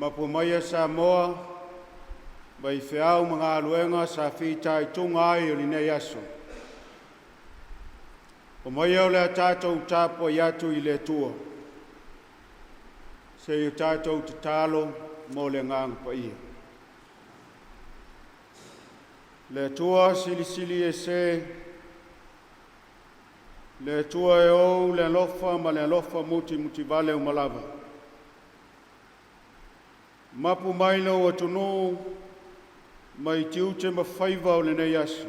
Mapu maia Samoa mai feau ma galuega sa fitaituga ai o lenei aso. Omaia o le a tatou tapuai atu i le Atua, seia o tatou tatalo mo le Agaga Paia. Le Atua silisili ese, le Atua e ou le alofa ma le alofa mutimutivale uma lava. Mapu mai lou atunuu mai tiute ma faiva o lenei aso.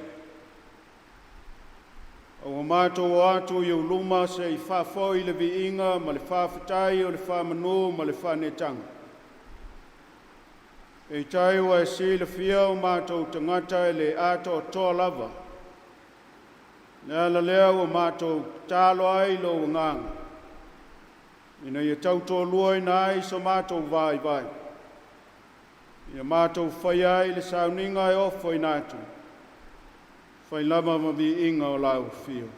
A ua matou o atu i ou luma se i faafoi le viiga ma le faafetai o le faamanu ma le faaneetaga. Peitai ua e silafia o matou tagata e le atoatoa lava. Le ala lea ua matou tatalo ai i lou agaga, ina ia tautoaluaina ai so matou vaivai, ia matou faia ai le sauniga e ofoina atu, fai lava ma viiga o lau afio.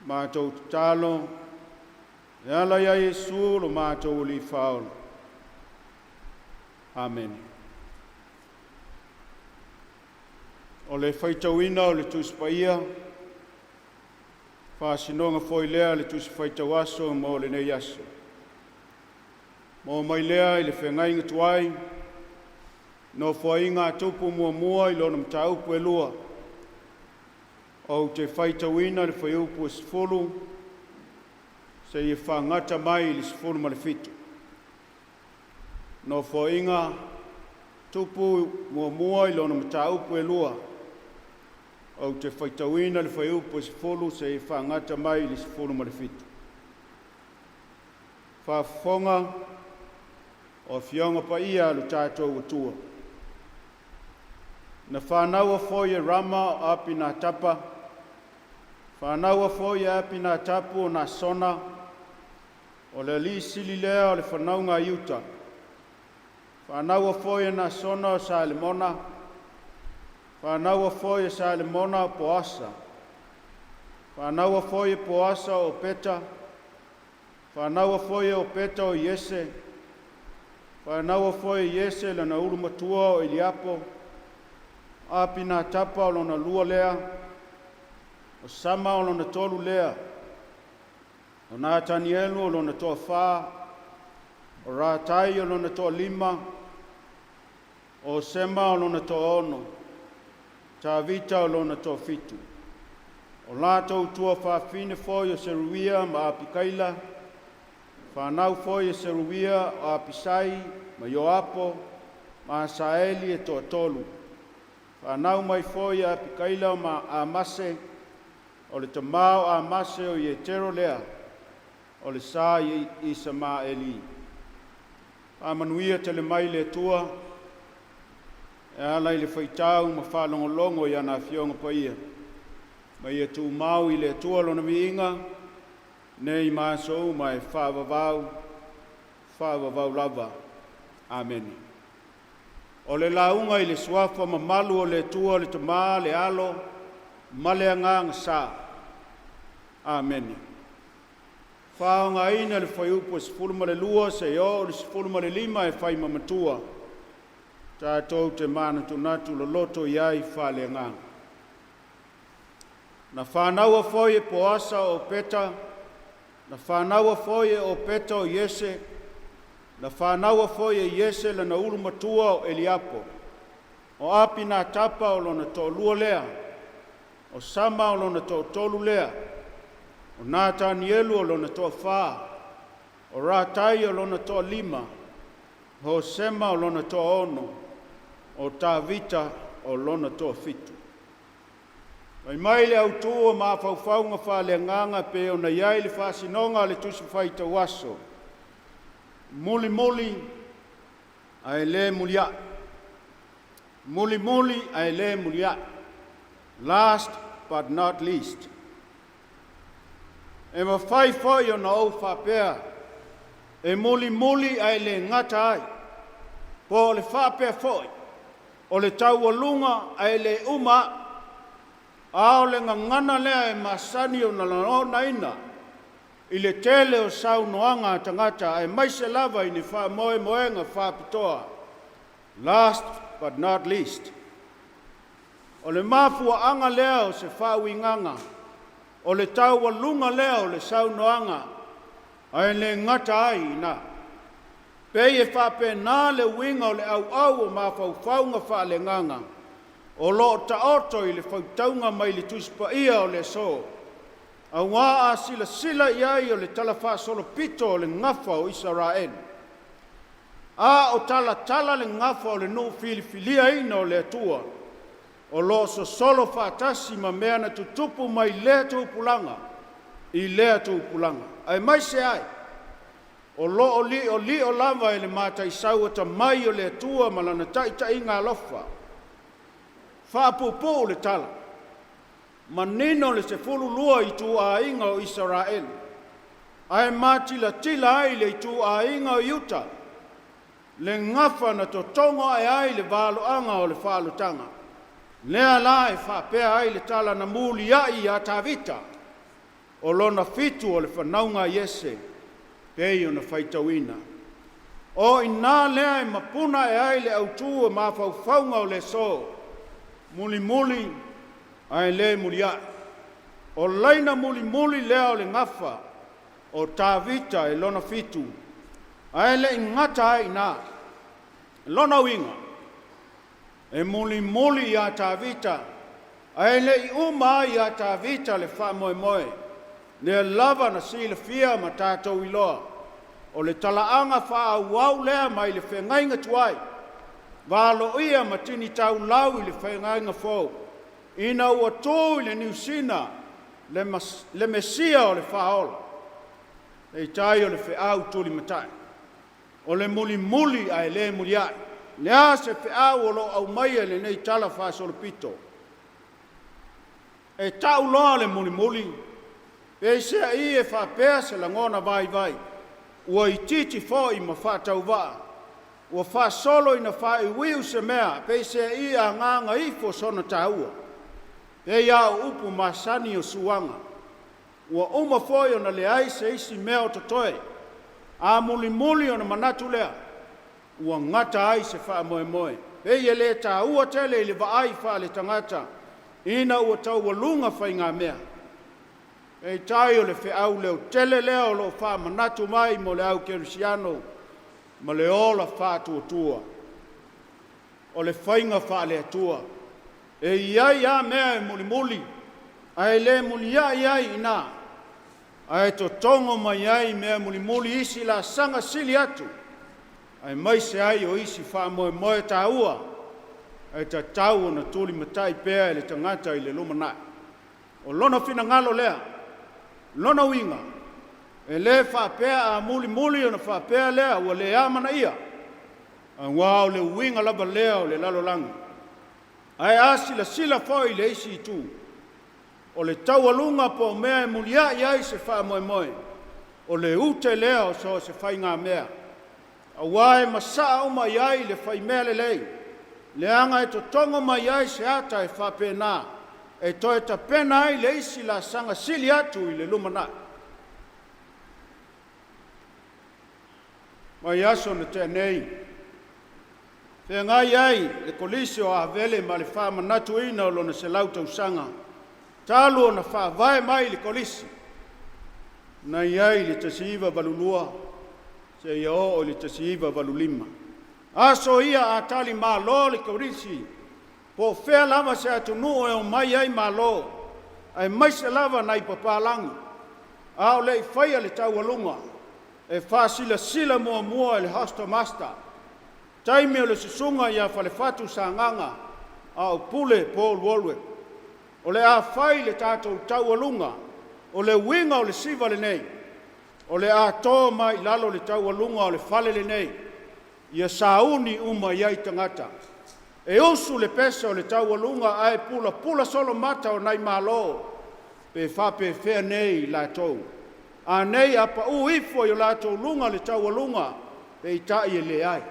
Matou tatalo e ala ia Iesu lo matou Alii Faaola. Amene. O le faitauina o le Tusi Paia, faasinoga foi lea le Tusi Faitau Aso mo lenei aso. Mo mai lea i le feagaiga tuai, nofoaiga a tupu muamua i lona mataupu e lua. Ou te faitauina le fuaiupu e 10 seia faagata mai i le 17. Nofoaiga Tupu muamua i lona mataupu e lua. Ou te faitauina le fuaiupu e 10 seia faagata mai i le 17. Faafofoga o Afioga Paia a lo tatou Atua. Na fanaua foi e Rama o Apinatapa, fanaua foi e Apinatapu o Nasona, o le alii sili lea o le fanauga a Iuta. Fanaua foi e Nasona o Salemona, fanaua foi e Salemona o Poasa, fanaua foi e Poasa o Opeta, fanaua foi e Opeta o Iese, fanaua foi e Iese lona ulu matua o Eliapo, Apinatapa o lona lua lea, o Sama o lona tolu lea, o Natanielu o lona toafā, o Ratai o lona toalima, o Sema o lona toaono, Tavita o lona toafitu. O latou tuafafine foi o Seruia ma Apikaila, fanau foi e Seruia o Apisai ma Ioapo ma Asaeli e toatolu. Fanau mai foi e Apikaila ma Amase, o le tamā o Amase o Ietero lea, o le sa i Isamaeli. Faamanuia tele mai le Atua e ala i le faitau ma faalogologo i ana Afioga Paia, ma ia tumau i le Atua lona viiga, nei ma aso uma e faavavau, faavavau lava. Amene. O le lauga i le suafa mamalu o le Atua le Tama, le Alo ma le Agaga Sa. Amene. Faaaogaina le fuaiupu e 12 seia oo i le 15 e fai ma matua, tatou te manatunatu loloto i ai faaleagaga. Na fanaua foi e Poasa o Opeta, na fanaua foi e Opeta o Iese, na fanaua foi e Iese lona ulu matua o Eliapo, o Apinatapa o lona toalua lea, o Sama o lona toatolu lea, o Natanielu o lona toafā, o Ratai o lona toalima, o Sema o lona toaono, o Tavita o lona toafitu. Fai mai le autū o mafaufauga faaleagaga pe ona i ai le faasinoga a le Tusi Faitau Aso, mulimuli ae le muliai. Mulimuli ae le muliai. Last but not least. E mafai foi ona ou faapea, e mulimuli ae le gata ai, po o le faapea foi, o le taualuga ae le uma a'u. A o le gagana lea e masani ona lagonaina i le tele o saunoaga a tagata aemaise lava i ni faamoemoega faapitoa. Last but not least, o le mafuaaga lea o se faauigaga, o le taualuga lea o le saunoaga, ae le gata ai i ina. Pei e faapena le uiga o le auau o mafaufauga faaleagaga o lo o taoto i le faitauga mai le Tusi Paia o le aso, auā a silasila i ai o le talafaasolopito o le gafa o Isaraelu, a o talatala le gafa o le nuu filifiliaina o le Atua, o lo o sosolo faatasi ma mea na tutupu mai lea tupulaga i lea tupulaga, aemaise ai o lo o li'oli'o lava e le mataisau atamai o le Atua ma Lana taitaiga alofa. Faapuupuu le tala, manino le 12 ituaiga o Isaraelu, ae matilatila ai le ituaiga o Iuta, le gafa na totogo ae ai le valoaga o le faaolataga. Lea la e faapea ai le tala na muliai ia Tavita, o lona fitu o le fanauga a Iese, pei ona faitauina. O i ina lea e mapuna ae ai le autu o mafaufauga o le aso, mulimuli ae le muliai. O laina mulimuli lea o le gafa o Tavita e lona fitu, ae le i gata ai i ina. Lona uiga, e mulimuli ia Tavita, ae le i uma ai ia Tavita le faamoemoe, lea lava na silafia ma tatou iloa, o le talaaga faaauau lea mai le feagaiga tuai, valoia ma tini taulau i le feagaiga fou, ina ua tu i le niusina le Mesia o le Faaola. Peitai o le feau tulimatai, o le mulimuli ae le muliai. Le a se feau o lo o aumaia i lenei tala faasolopito? E tau loa le mulimuli, peiseai e faapea se lagona vaivai, ua itiiti foi ma faatauvaa, ua faasolo ina faaiuiu se mea, peiseai e agaga ifo sona taua. Pei lava o upu masani o suaga, ua uma foi ona leai se isi mea o totoe. A mulimuli ona manatu lea, ua gata ai se faamoemoe. Pei e le taua tele i le vaai faaletagata ina ua taualuga faigamea. Peitai o le feau leotele lea o lo o faamanatu mai mo le au kerisiano ma le ola faatuatua. O le faiga faale-Atua. E i ai lava mea e mulimuli, ae le muliai ai i ina, ae totogo mai ai mea mulimuli isi laasaga sili atu, aemaise ai o isi faamoemoe taua e tatau ona tulimatai pea e le tagata i le lumanai. O lona finagalo lea, lona uiga, e le faapea a mulimuli ona faapea lea ua le amanaia, auā o le uiga lava lea o le lalolagi. Ae a silasila foi i le isi itu, o le taualuga po o mea e muliai ai se faamoemoe, o le ute lea o so o se faigamea, auā e masaa uma i ai le faimea lelei, leaga e totogo mai ai se ata e faapena e toe tapena ai le isi laasaga sili atu i le lumanai. Mai aso na tea nei, feagai ai le Kolisi o Avele ma le faamanatuina o lona 100 tausaga talu ona faavae mai le Kolisi na i ai i le 1982 seia oo i le 1985. Aso ia a tali malo le Kolisi, po o fea lava se atunuu e omai ai malo, aemaise lava nai papalagi, a o le i faia le taualuga, e faasilasila muamua e le Hostel Master, taimi o le susuga ia Falefatu Sagaga a o Pule Paul Wallwork, o le a fai le tatou taualuga. O le uiga o le siva lenei, o le a to mai i lalo le taualuga o le fale lenei, ia sauni uma i ai tagata. E usu le pese o le taualuga ae pulapula solo mata o nai malo, pe faapefea nei i latou. A nei a pau ifo i o latou luga le taualuga, peitai e leai.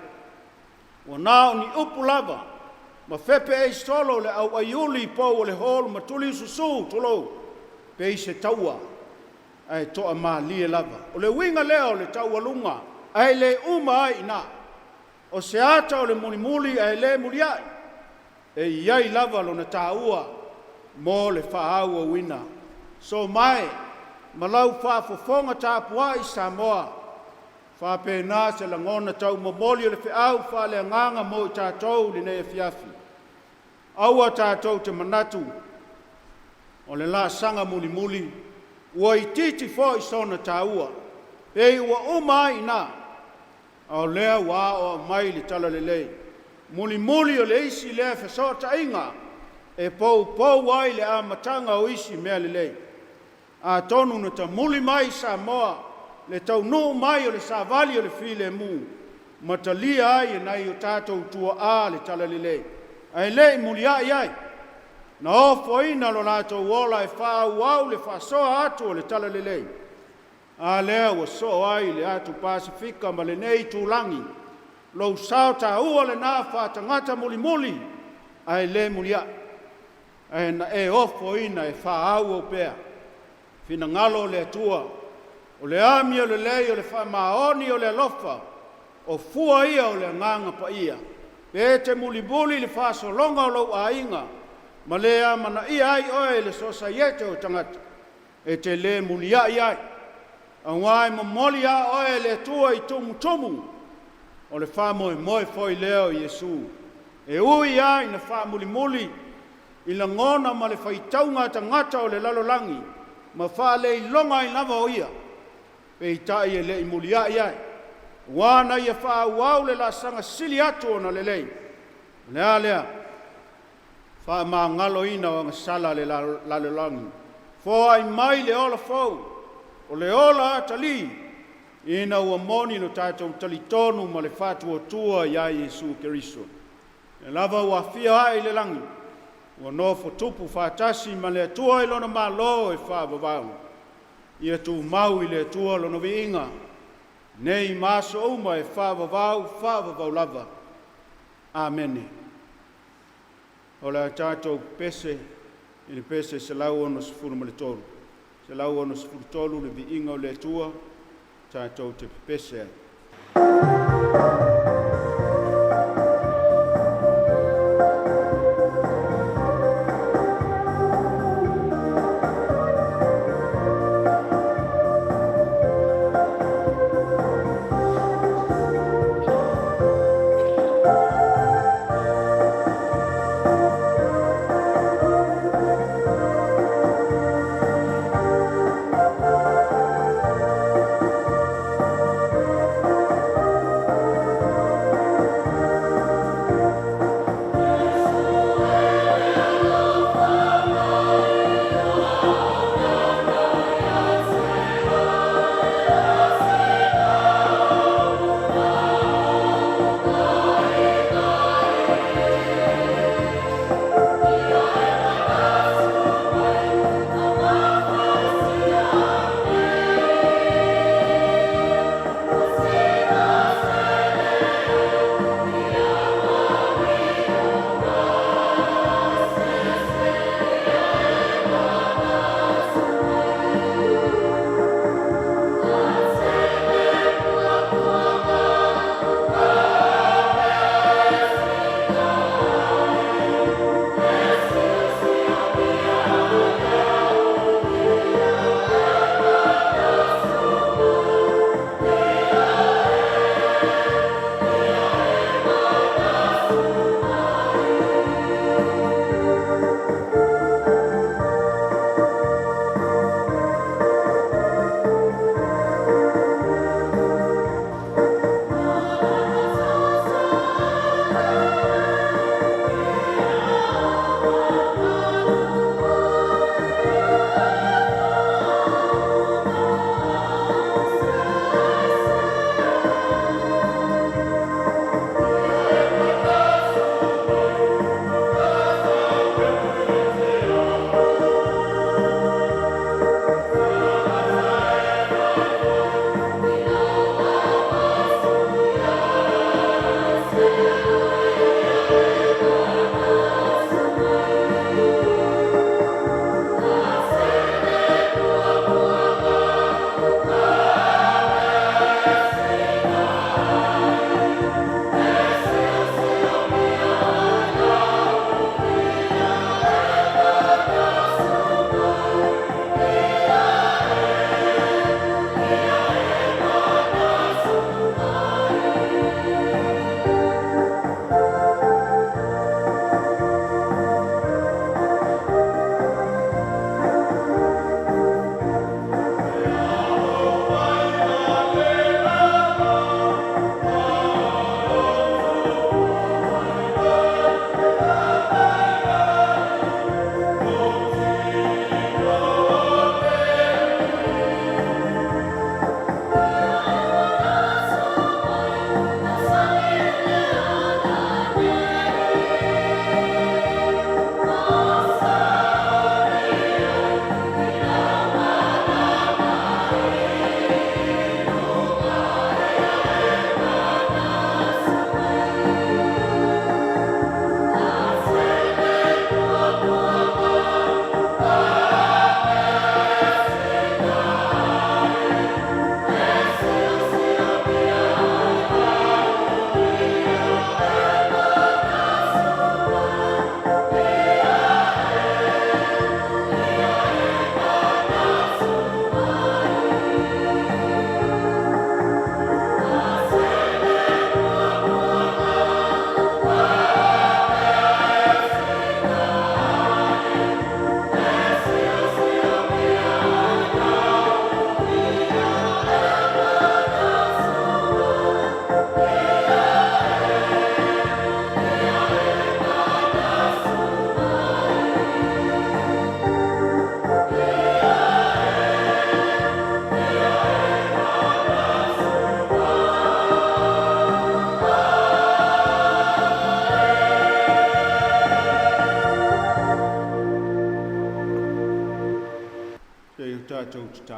Ua na o ni upu lava ma fepeai solo le auaiuli i pou o le hall ma tuliususu, tulou, pei se taua. Ae toamalie lava. O le uiga lea o le taualuga, ae le uma ai i ina. O se ata o le mulimuli ae le muliai, e i ai lava lona taua mo le faaauauina. So mae ma lau faafofoga tapuai Samoa, faapena se lagona taumomoli o le feau faaleagaga mo i tatou i lenei afiafi. Aua tatou te manatu o le laasaga mulimuli ua itiiti foi sona taua, pei ua uma ai i ina, a o lea ua aoao mai le Talalelei. Mulimuli o le isi lea fesootaiga e poupou ai le amataga o isi mea lelei. Atonu na tamuli mai i Samoa le taunuu mai o le savali o le filemu ma talia ai e nai o tatou tuaa le Talalelei, ae le i muliai ai, na ofoina lo latou ola e faaauau le faasoa atu o le Talalelei, a lea ua soo ai le atu Pasefika ma lenei itulagi. Lou sao taua lena faatagata mulimuli ae le muliai, ae na e ofoina e faaauau pea finagalo o le Atua. O le amio lelei o le faamaoni o le alofa, o fua ia o le Agaga Paia. Pe te mulimuli i le faasologa o lou aiga ma le amanaia ai oe e le sosaiete o tagata, e te le muliai ai, auā e momoli lava oe e le Atua i tumutumu o le faamoemoe foi lea o Iesu. E ui lava ina faamulimuli i lagona ma le faitauga a tagata o le lalolagi ma faaleiloga ai lava o ia, peitai e le i muliai ai, auā na ia faaauau le laasaga sili atu ona lelei. O le a lea? Faamagaloina o agasala a le lalolagi, foai mai le ola fou, o le ola atalii, ina ua moni lo tatou talitonu ma le faatuatua iā Iesu Keriso. O lea lava ua afio ae i le lagi, ua nofo tupu faatasi ma le Atua i lona Malo e faavavau. Ia tumau i le Atua lona viiga, nei ma aso uma e faavavau, faavavau lava. Amene. O le a tatou pepese i le pese 163. 163 le viiga o le Atua, tatou te pepese ai.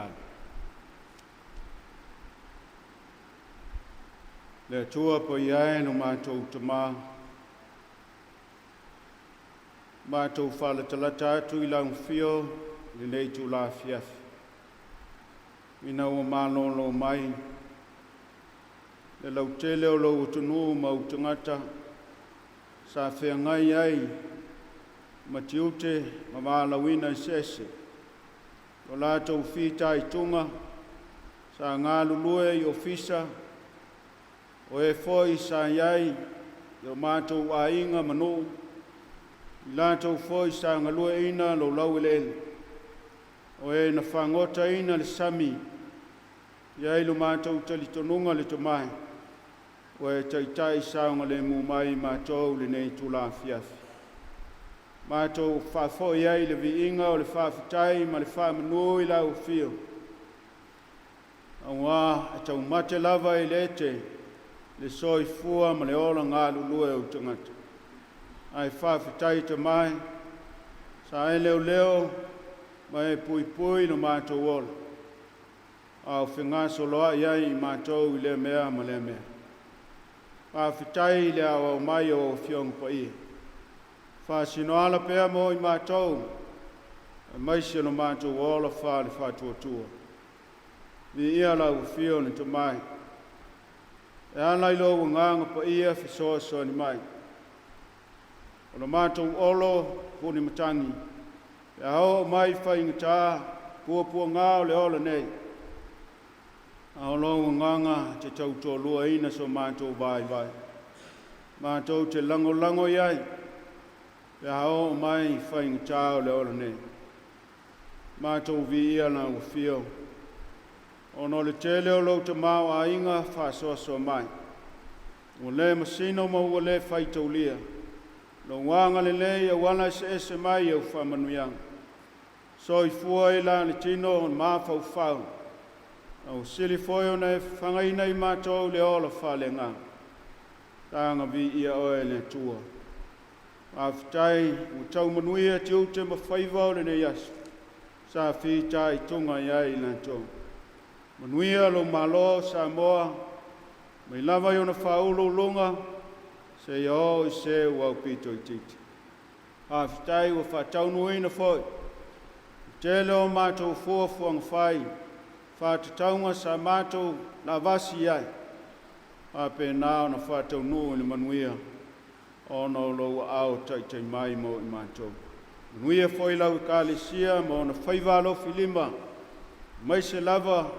tatalo. Le Atua paia e lo matou Tamā, matou faalatalata atu i lau afio i lenei itula afiafi, ina ua malōlō mai le lautele o lou atunuu ma ou tagata sa feagai ai ma tiute ma valaauina eseese, o latou fitaituga sa galulue i ofisa, o e foi sa i ai i o matou aiga ma nuu, i latou foi sa galueaiina lou laueleele, o e na fagotaina le sami, e i ai lo matou talitonuga le Tama, ua e taitai saogalemu mai i matou i lenei itula afiafi. Matou faafoi ai le viiga o le faafetai ma le faamanu i lau afio, auā e taumate lava i le ete le soifua ma le ola galulue o tagata. Ae faafetai Tama e, sa e leoleo ma e puipui lo matou ola, a o fegasoloai ai i matou i lea mea ma lea mea. Faafetai i le aoao mai o lau Afioga Paia. Faasinoala pea mo i matou, aemaise o lo matou ola faale-faatuatua. Viia lau afio le Tama e, e ala i lou agaga paia fesoasoani mai. O lo matou olo puni matagi, pe a oo mai faigata puapuaga o le ola nei, a o lou agaga te tautoaluaina so matou vaivai. Matou te lagolago i ai, pe a oo mai faigata o le ola nei. Matou viia lau afio, ona o le tele o lou tamaoaiga faasoasoa mai. Ua le masino ma ua le faitaulia, lou agalelei auala eseese mai au faamanuiaga. Soifua ai la le tino o le mafaufau, a ua sili foi ona e fafagaina i matou le ola faaleagaga. Taga viia oe le Atua. Faafetai ua tau manuia tiute ma faiva o lenei aso, sa fitaituga ai i latou. Manuia lou Malo o Samoa, mai lava i ona faauluuluga, seia oo i se ua aupito itiiti. Faafetai ua faataunuuina foi le tele o matou fuafuaga fai, faatatauga sa matou lavasi ai, faapena ona faataunuu i le manuia, ona o lou aao taitai mai mo i matou. Manuia foi lau Ekalesia ma ona faiva alofilima, aemaise lava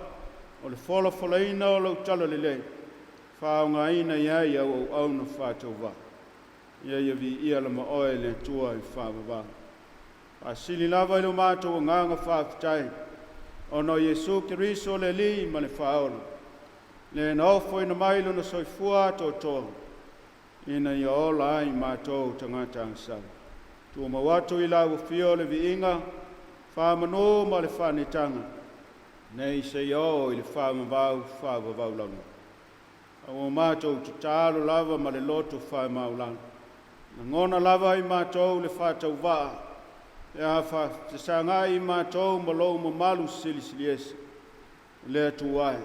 o le folafolaina o lau talalelei, faaaogaina i ai au auauna faatauvaa. Ia ia viia lama oe le Atua i faavavau. Faasili lava i lo matou agaga faafetai, ona o Iesu Keriso le Alii ma le Faaola, le na ofoina mai lona soifua atoatoa, ina ia ola ai matou tagata agasala. Tumau atu i lau afio le viiga, faamanu ma le faanetaga, nei seia oo i le faavavau faavavau lava. A ua matou tatalo lava ma le loto faamaulalo, lagona lava i matou le faatauvaa, pe a faafesagai i matou ma lou mamalu silisiliese. Le Atua e,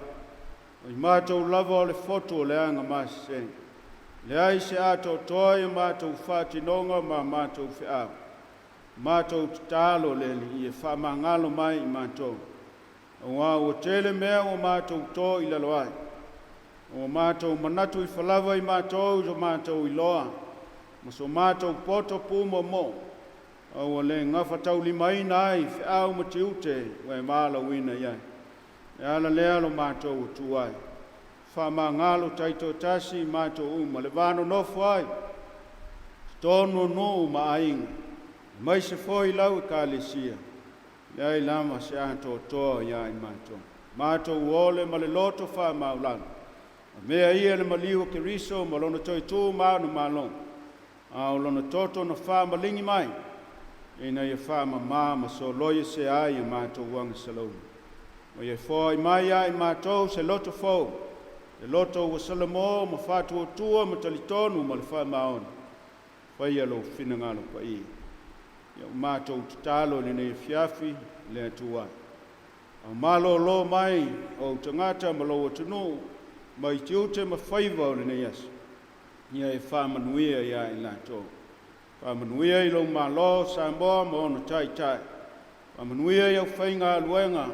o i matou lava o le fotu o le agamasese, leai se atoatoa i a matou faatinoga ma matou feau. Matou tatalo le Alii e faamagalo mai i matou, auā ua tele mea ua matou to i lalo ai. Ua matou manatu ifo lava i matou i so matou iloa, ma so matou poto pumoomoo, a ua le gafataulimaina ai feau ma tiute ua e valaauina i ai. E ala lea lo matou Atua e, faamagalo taitoatasi i matou uma, le va nonofo ai, totonu o nuu ma aiga, aemaise foi lau Ekalesia, leai lava se atoatoa ia i matou. Matou ole ma le loto faamaulalo, avea ia le maliu o Keriso ma lona toe tu ma ona malo, a o lona toto na faamaligi mai, ina ia faamamā ma soloiesea ai a matou agasalauna. Ma ia foai mai ia i matou se loto fou, le loto ua salamo ma faatuatua ma talitonu ma le faamaoni, faia lou finagalo paia. Ia ua matou tatalo i lenei afiafi le Atua. Aumalōlō mai ou tagata ma lou atunuu mai tiute ma faiva o lenei aso, ia e faamanuia iā i latou. Faamanuia i lou Malo o Samoa ma ona taitai. Faamanuia i aufaigaluega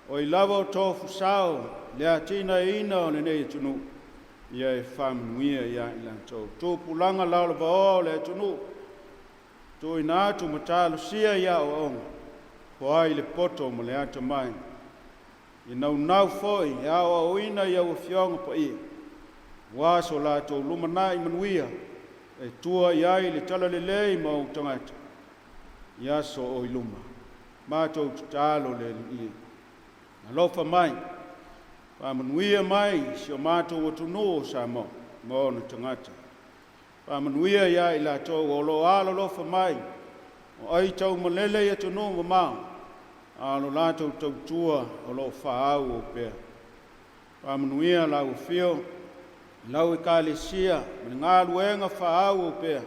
o ai lava o tofu sao i le atinaeina o lenei atunuu, ia e faamanuia iā i latou. Tupulaga lalovaoa o le atunuu, tuuina atu ma talosia i aoaoga, foai le poto ma le atamai, e naunau foi e aoaoina i au Afioga Paia, aua so latou lumanai manuia e tua i ai le talalelei ma ou tagata i aso o i luma. Matou tatalo le Alii e. Alofa mai, faamanuia mai i si o matou atunuu o Samoa ma ona tagata. Faamanuia ia i latou o lo o alolofa mai o aitaumalele i atunuu mamao, a o lo latou tautua o lo o faaauau pea. Faamanuia lau afio i lau Ekalesia ma le galuega faaauau pea,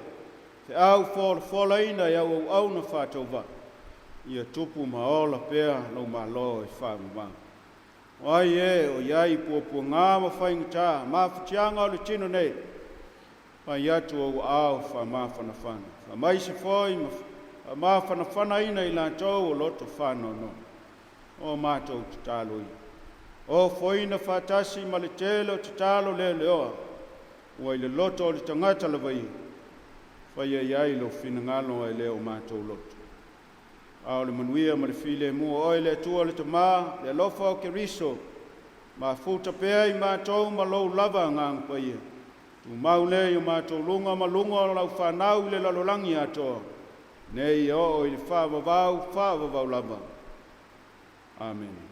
feau folafolaina e au auauna faatauvaa, ia tupu ma ola pea lou Malo e faavavau. O ai e o i ai puapuaga ma faigata, mafatiaga o le tino nei, fai atu ou aao faamafanafana, faamaise foi ma faamafanafanaina i latou o loto faanoanoa. O matou tatalo ia, ofoina faatasi ma le tele o tatalo leleoa, ua i le loto o le tagata lava ia, faia i ai lou finagalo ae le o matou loto. A o le manuia ma le filemu o oe le Atua le Tama, le alofa o Keriso, mafuta pea i matou ma lou lava Agaga Paia, tumau lea i o matou luga ma luga o lau fanau i le lalolagi atoa, nei e oo i le faavavau, faavavau lava. Amene.